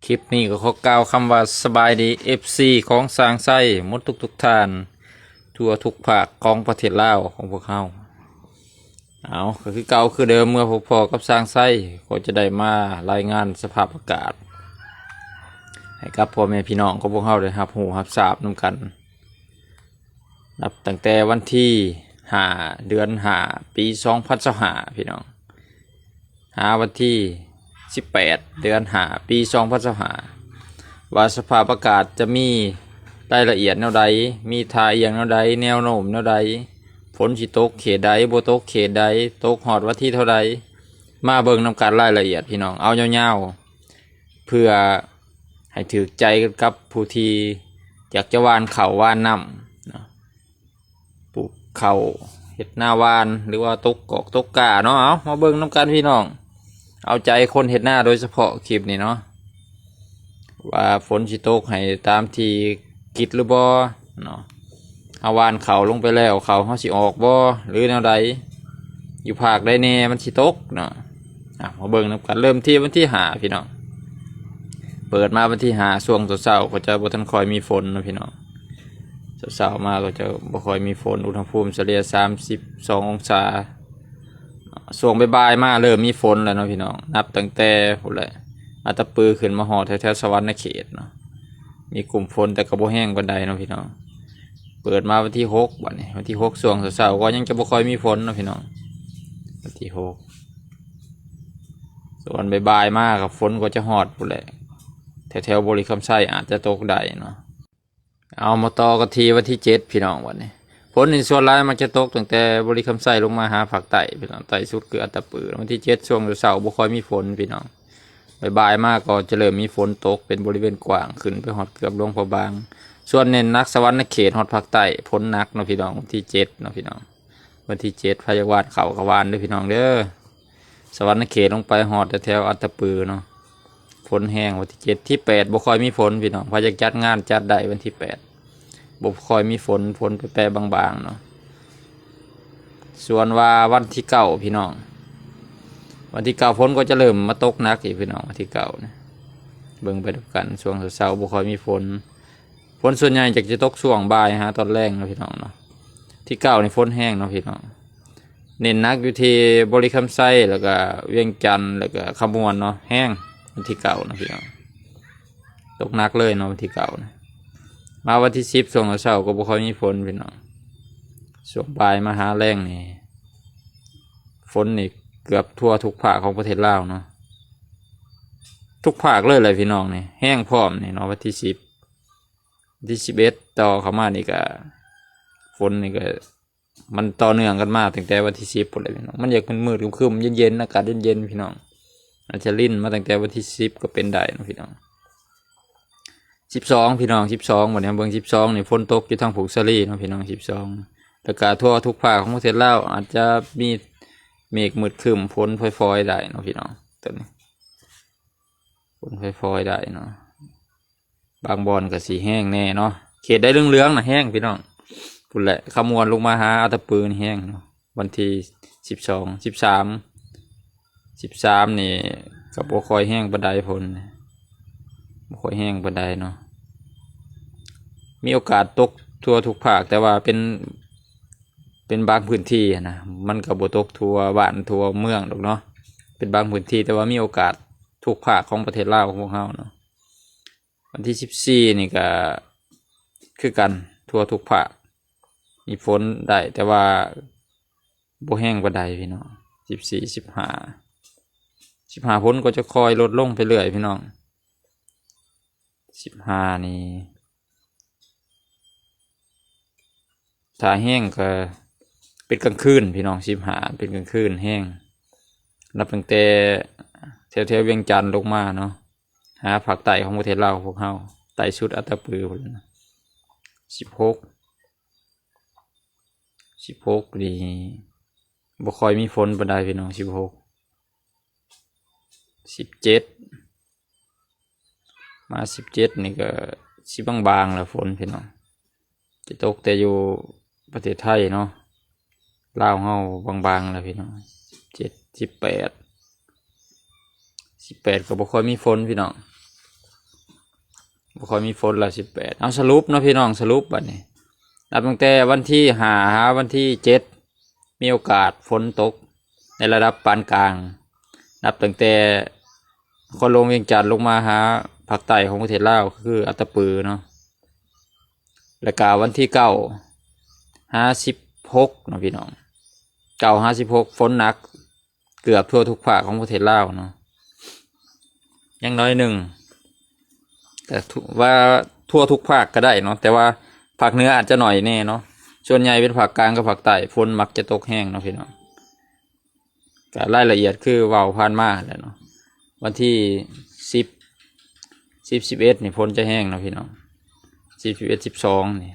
ຄລິບນີ້ກໍຂໍກ່າວຄຳວ່າສະບາຍດີ ເອັຟຊີ ຂອງຊ່າງໄຊໝົດທຸກໆທ່ານ ທົ່ວທຸກພາກຂອງປະເທດລາວຂອງພວກເຮົາ. ເອົາ ກໍຄືເກົ່າຄືເດີມ ເມື່ອພົບພໍ້ກັບຊ່າງໄຊ ກໍຈະໄດ້ມາລາຍງານສະພາບອາກາດ ໃຫ້ກັບພໍ່ແມ່ພີ່ນ້ອງຂອງພວກເຮົາໄດ້ຮັບຮູ້ຮັບຊາບນຳກັນ. ນັບຕັ້ງແຕ່ວັນທີຫ້າ ເດືອນຫ້າ ປີສອງພັນຊາວຫ້າ ພີ່ນ້ອງ ຫາວັນທີສິບແປດ ເດືອນຫ້າ ປີສອງພັນຊາວຫ້າ ວ່າສະພາບອາກາດຈະມີລາຍລະອຽດແນວໃດ, ມີທ່າອ່ຽງແນວໃດ, ແນວໂນ້ມແນວໃດ, ຝົນຊິຕົກເຂດໃດ, ບໍ່ຕົກເຂດໃດ, ຕົກຮອດວັນທີເທົ່າໃດ, ມາເບິ່ງນຳກັນລາຍລະອຽດ ພີ່ນ້ອງ ເອົາຍາວໆ ເພື່ອໃຫ້ຖືກໃຈກັນກັບຜູ້ທີ່ຢາກຈະຫວ່ານເຂົ້າຫວ່ານນ້ຳເນາະ, ປູກເຂົ້າ ເຮັດນາຫວ່ານ ຫຼືວ່າຕົກກອກຕົກກ້າເນາະ. ເອົາ ມາເບິ່ງນຳກັນ ພີ່ນ້ອງ, ເອົາໃຈຄົນເຮັດນາໂດຍສະເພາະຄລິບນີ້ເນາະ ວ່າຝົນຊິຕົກໃຫ້ຕາມທີ່ຄິດຫຼືບໍ່ເນາະ. ເຮົາຫວ່ານເຂົ້າລົງໄປແລ້ວ ເຂົ້າເຮົາຊິອອກບໍ່ ຫຼືແນວໃດ, ຢູ່ພາກໃດແດ່ມັນຊິຕົກເນາະ. ອ່ະ ມາເບິ່ງນຳກັນ ເລີ່ມທີ່ວັນທີຫ້າ ພີ່ນ້ອງ. ເປີດມາວັນທີຫ້າ ຊ່ວງເຊົ້າໆ ກໍຈະບໍ່ທັນຄ່ອຍມີຝົນເນາະ ພີ່ນ້ອງ. ເຊົ້າໆມາກໍຈະບໍ່ຄ່ອຍມີຝົນ, ອຸນຫະພູມສະເລ່ຍສາມສິບສອງອົງສາ. ຊ່ວງບ່າຍໆມາເລີ່ມມີຝົນແລ້ວເນາະ ພີ່ນ້ອງ, ນັບຕັ້ງແຕ່ພຸ້ນແຫຼະ ອັດຕະປືຂຶ້ນມາຮອດແຖວໆສະຫວັນນະເຂດເນາະ, ມີກຸ່ມຝົນແຕ່ກໍບໍ່ແຮງປານໃດເນາະ ພີ່ນ້ອງ. ເປີດມາວັນທີຫົກ ບັດນີ້ ວັນທີຫົກ ຊ່ວງເຊົ້າໆ ກໍຍັງຈະບໍ່ຄ່ອຍມີຝົນເນາະ ພີ່ນ້ອງ, ວັນທີຫົກ. ສ່ວນບ່າຍໆມາກໍຝົນກໍຈະຮອດພຸ້ນແຫຼະ, ແຖວໆບໍລິຄຳໄຊອາດຈະຕົກໄດ້ເນາະ. ເອົາ ມາຕໍ່ກັນທີ່ວັນທີເຈັດ ພີ່ນ້ອງ. ບັດນີ້ ຝົນນີ້ສ່ວນຫຼາຍມັກຈະຕົກຕັ້ງແຕ່ບໍລິຄຳໄຊລົງມາຫາພາກໃຕ້ ພີ່ນ້ອງ, ໃຕ້ສຸດຄືອັດຕະປື. ວັນທີເຈັດ ຊ່ວງເຊົ້າໆບໍ່ຄ່ອຍມີຝົນ ພີ່ນ້ອງ, ບ່າຍໆມາກໍຈະເລີ່ມມີຝົນຕົກເປັນບໍລິເວນກວ້າງ ຂຶ້ນໄປຮອດເກືອບຫຼວງພະບາງ. ສ່ວນເນັ້ນໜັກສະຫວັນນະເຂດຮອດພາກໃຕ້ ຝົນໜັກເນາະ ພີ່ນ້ອງ, ວັນທີເຈັດເນາະ ພີ່ນ້ອງ. ວັນທີເຈັດ ໃຜຢາກຫວ່ານເຂົ້າກໍຫວ່ານເດີ ພີ່ນ້ອງເດີ. ສະຫວັນນະເຂດລົງໄປຮອດແຖວໆອັດຕະປືເນາະ ຝົນແຮງ. ວັນທີເຈັດ ທີແປດ ບໍ່ຄ່ອຍມີຝົນ ພີ່ນ້ອງ, ໃຜຢາກຈັດງານຈັດໄດ້ວັນທີແປດ ບໍ່ຄ່ອຍມີຝົນ, ຝົນແປະໆບາງໆເນາະ. ສ່ວນວ່າວັນທີເກົ້າ ພີ່ນ້ອງ, ວັນທີເກົ້າ ຝົນກໍຈະເລີ່ມມາຕົກໜັກອີກ ພີ່ນ້ອງ, ວັນທີເກົ້ານະ. ເບິ່ງໄປນຳກັນ ຊ່ວງເຊົ້າໆບໍ່ຄ່ອຍມີຝົນ, ຝົນສ່ວນໃຫຍ່ຈະ ຈະຕົກຊ່ວງບ່າຍຫາຕອນແລງເນາະ ພີ່ນ້ອງເນາະ. ທີເກົ້ານີ້ຝົນແຮງເນາະ ພີ່ນ້ອງ, ເນັ້ນໜັກຢູ່ທີ່ບໍລິຄຳໄຊ ແລ້ວກະວຽງຈັນ ແລ້ວກະຄຳມ່ວນເນາະ, ແຮງ ວັນທີເກົ້ານະ ພີ່ນ້ອງ, ຕົກໜັກເລີຍເນາະ ວັນທີເກົ້ານະ. ມາວັນທີສິບ ຊ່ວງເຊົ້າໆກໍບໍ່ຄ່ອຍມີຝົນ ພີ່ນ້ອງ, ຊ່ວງບ່າຍມາຫາແລງນີ້ ຝົນນີ້ເກືອບທົ່ວທຸກພາກຂອງປະເທດລາວເນາະ, ທຸກພາກເລີຍແຫຼະ ພີ່ນ້ອງ, ນີ້ແຮງພ້ອມນີ້ເນາະ ວັນທີສິບ. ວັນທີສິບເອັດ ຕໍ່ເຂົ້າມານີ້ກະ ຝົນນີ້ກະ ມັນຕໍ່ເນື່ອງກັນມາຕັ້ງແຕ່ວັນທີສິບພຸ້ນແຫຼະ ພີ່ນ້ອງ, ມັນຢາກມືດໆຄຶມໆ ເຢັນໆ ອາກາດເຢັນໆ ພີ່ນ້ອງ, ອາດຈະລິນມາຕັ້ງແຕ່ວັນທີສິບກໍເປັນໄດ້ເນາະ ພີ່ນ້ອງ. ສິບສອງ ພີ່ນ້ອງ, ສິບສອງ ບັດນີ້ເບິ່ງ ສິບສອງນີ້ ຝົນຕົກຢູ່ທາງຜົ້ງສາລີເນາະ ພີ່ນ້ອງ, ສິບສອງ ແລ້ວກະທົ່ວທຸກພາກຂອງປະເທດລາວອາດຈະມີເມກມືດຄຶມ ຝົນຝອຍໆໄດ້ເນາະ ພີ່ນ້ອງ, ຕອນນີ້ ຝົນຝອຍໆໄດ້ເນາະ. ບາງບ່ອນກໍຊິແຮງແດ່ເນາະ, ເຂດໃດເຫຼືອງໆນະແຮງ ພີ່ນ້ອງ, ພຸ້ນແຫຼະ ຄຳມ່ວນລົງມາຫາອັດຕະປືນີ້ແຮງເນາະ. ວັນທີສິບສອງ ສິບສາມ ສິບສາມນີ້ກໍບໍ່ຄ່ອຍແຮງປານໃດ, ຝົນບໍ່ຄ່ອຍແຮງປານໃດເນາະ, ມີໂອກາດຕົກທົ່ວທຸກພາກ ແຕ່ວ່າເປັນ ເປັນບາງພື້ນທີ່ນະ, ມັນກໍບໍ່ຕົກທົ່ວບ້ານທົ່ວເມືອງດອກເນາະ, ເປັນບາງພື້ນທີ່ ແຕ່ວ່າມີໂອກາດທຸກພາກຂອງປະເທດລາວຂອງພວກເຮົາເນາະ. ວັນທີສິບສີ່ນີ້ກະຄືກັນ ທົ່ວທຸກພາກ ມີຝົນໄດ້ ແຕ່ວ່າບໍ່ແຮງປານໃດ ພີ່ນ້ອງ, ສິບສີ່ ສິບຫ້າ ສິບຫ້າ ຝົນກໍຈະຄ່ອຍລົດລົງໄປເລື້ອຍ ພີ່ນ້ອງ. ສິບຫ້ານີ້ ຖ້າແຮງກໍເປັນກາງຄືນ ພີ່ນ້ອງ, ສິບຫ້າເປັນກາງຄືນແຮງ, ນັບຕັ້ງແຕ່ແຖວໆວຽງຈັນລົງມາເນາະ ຫາພາກໃຕ້ຂອງປະເທດລາວພວກເຮົາ, ໃຕ້ສຸດອັດຕະປືພຸ້ນ. ສິບຫົກ ສິບຫົກນີ້ບໍ່ຄ່ອຍມີຝົນປານໃດ ພີ່ນ້ອງ, ສິບຫົກ ສິບເຈັດ ມາສິບເຈັດນີ້ກໍຊິບາງໆແລ້ວຝົນ ພີ່ນ້ອງ, ຈະຕົກແຕ່ຢູ່ປະເທດໄທເນາະ, ລາວເຮົາບາງໆແລ້ວ ພີ່ນ້ອງ. ສິບເຈັດ ສິບແປດ ສິບແປດກໍບໍ່ຄ່ອຍມີຝົນ ພີ່ນ້ອງ. ບໍ່ຄ່ອຍມີຝົນລະສິບແປດ. ເອົາ ສະຫຼຸບເນາະພີ່ນ້ອງ, ສະຫຼຸບບັດນີ້ ນັບຕັ້ງແຕ່ວັນທີຫ້າຫາວັນທີເຈັດ ມີໂອກາດຝົນຕົກໃນລະດັບປານກາງ. ນັບຕັ້ງແຕ່ນະຄອນຫຼວງວຽງຈັນລົງມາຫາພາກໃຕ້ຂອງປະເທດລາວ ຄືອັດຕະປືເນາະ, ແລ້ວກະວັນທີເກົ້າຫາສິບຫົກເນາະພີ່ນ້ອງ, ເກົ້າຫາສິບຫົກ ຝົນໜັກເກືອບທົ່ວທຸກພາກຂອງປະເທດລາວເນາະ. ຢ່າງໜ້ອຍໜຶ່ງ ກໍຖືວ່າທົ່ວທຸກພາກກໍໄດ້ເນາະ, ແຕ່ວ່າພາກເໜືອອາດຈະໜ້ອຍແດ່ເນາະ. ສ່ວນໃຫຍ່ເປັນພາກກາງກັບພາກໃຕ້ ຝົນມັກຈະຕົກແຮງເນາະພີ່ນ້ອງ. ກໍລາຍລະອຽດຄືເວົ້າຜ່ານມາແຫຼະເນາະ, ວັນທີສິບ ສິບ ສິບເອັດນີ້ຝົນຈະແຮງເນາະພີ່ນ້ອງ, ສິບ ສິບເອັດ ສິບສອງນີ້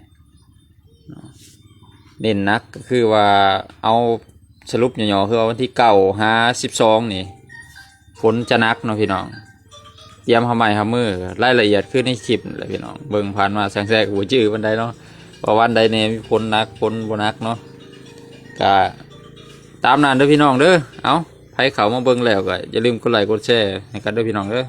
ເນາະ. ເນັ້ນໜັກກໍຄືວ່າ ເອົາສະຫຼຸບຫຍໍ້ໆ ຄືວ່າວັນທີເກົ້າຫາສິບສອງນີ້ ຝົນຈະໜັກເນາະພີ່ນ້ອງ. ຕຽມຮັບໄມ້ຮັບມື, ລາຍລະອຽດຄືໃນຄລິບແຫຼະພີ່ນ້ອງ, ເບິ່ງຜ່ານມາຊ່າງແຊກກໍບໍ່ຈື່ປານໃດເນາະ ວ່າວັນໃດແດ່ມີຝົນໜັກ ຝົນບໍ່ໜັກເນາະ. ກະຕາມນັ້ນເດີພີ່ນ້ອງເດີ. ເອົາ ໃຜເຂົ້າມາເບິ່ງແລ້ວກໍຢ່າລືມກົດໄລກົດແຊໃຫ້ກັນເດີພີ່ນ້ອງເດີ.